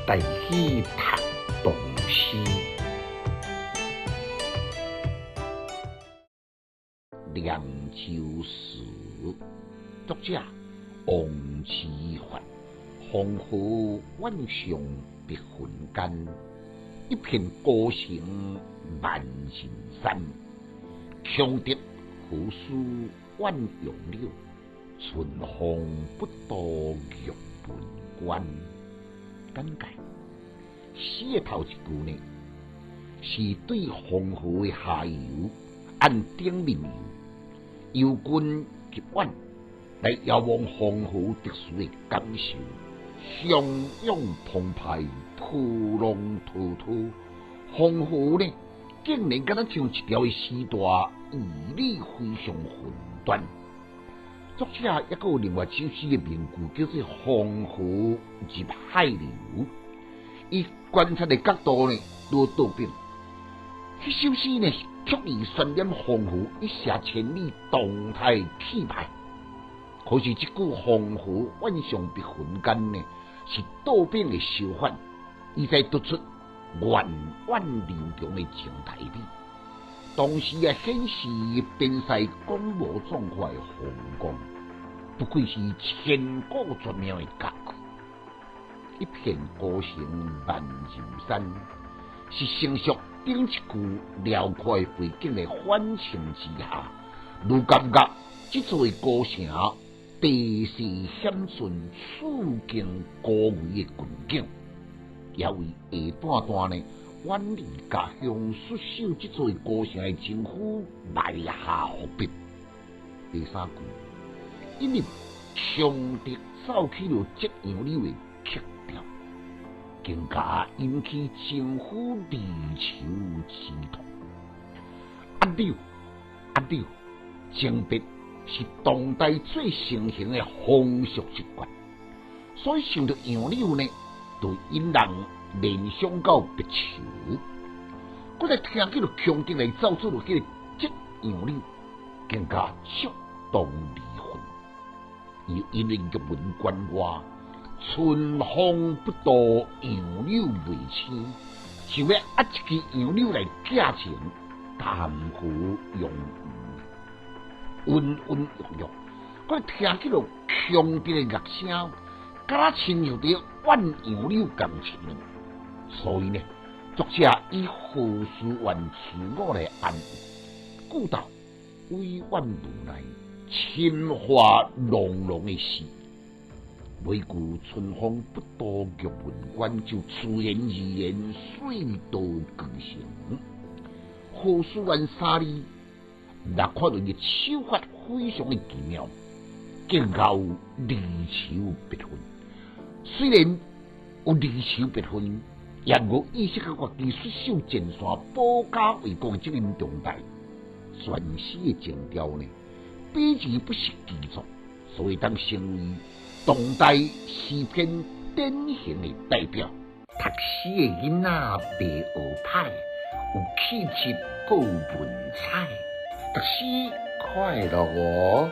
台語讀唐詩，涼州詞，作者王之渙。黃河遠上白雲間，一片孤城萬仞山。強敵何須怨楊柳，春風不度玉門關。簡介：詩的頭一句呢，是對黃河的下游按頂面遊，由近及遠來遙望黃河特殊的感受，洶湧澎湃，波浪滔滔。黃河呢，竟然敢若像一條的絲帶，迤邐飛向雲端。作者猶閣有另外一首詩的名句，叫做《黃河入海流》。以觀察的角度呢，拄倒反。彼首詩呢，是刻意渲染黃河一瀉千里動態氣派。可是這句黃河遠上白雲間呢，是倒反的手法，意在突出源遠流長的情態美。同時也顯示邊塞廣袤壯闊的風光，不愧是千古絕妙的佳句。一片孤城萬仞山，是成熟頂一句遼闊的背景的反襯之下，愈感覺這座孤城地勢險峻、處境高危的困境，也為下半段呢，遠離家鄉、戍守這座孤城的情夫埋下伏筆。第三句，因為強敵奏起了折楊柳的曲調，更加引起情夫離愁之痛。阿柳，阿柳，情別是當代最盛行的風俗習慣，所以想著楊柳呢，就引人聯想到別愁。閣來聽見著強敵來奏出著彼個折楊柳，更加觸動離魂。又因為玉門關外春風不度楊柳未青，想欲壓一支楊柳來寄情，談何容易？隱隱約約，閣來聽見著強敵的樂聲，敢若親像佇怨楊柳仝親。所以呢，作者以何須怨自我來安慰，句頭委婉無奈、情話濃濃的詩。尾句春風不度玉門關，就自然而然水到渠成。何須怨三字，若看著伊手法非常的奇妙，更加有離愁別恨。雖然有離愁別恨，也無意識到家己戍守前線、保家衛國的責任重大。全詩的情調呢，比喻不失其作，所以當成為當代詩篇典型的代表。讀書的囡仔袂學歹，有氣質閣有文采，讀書快樂哦。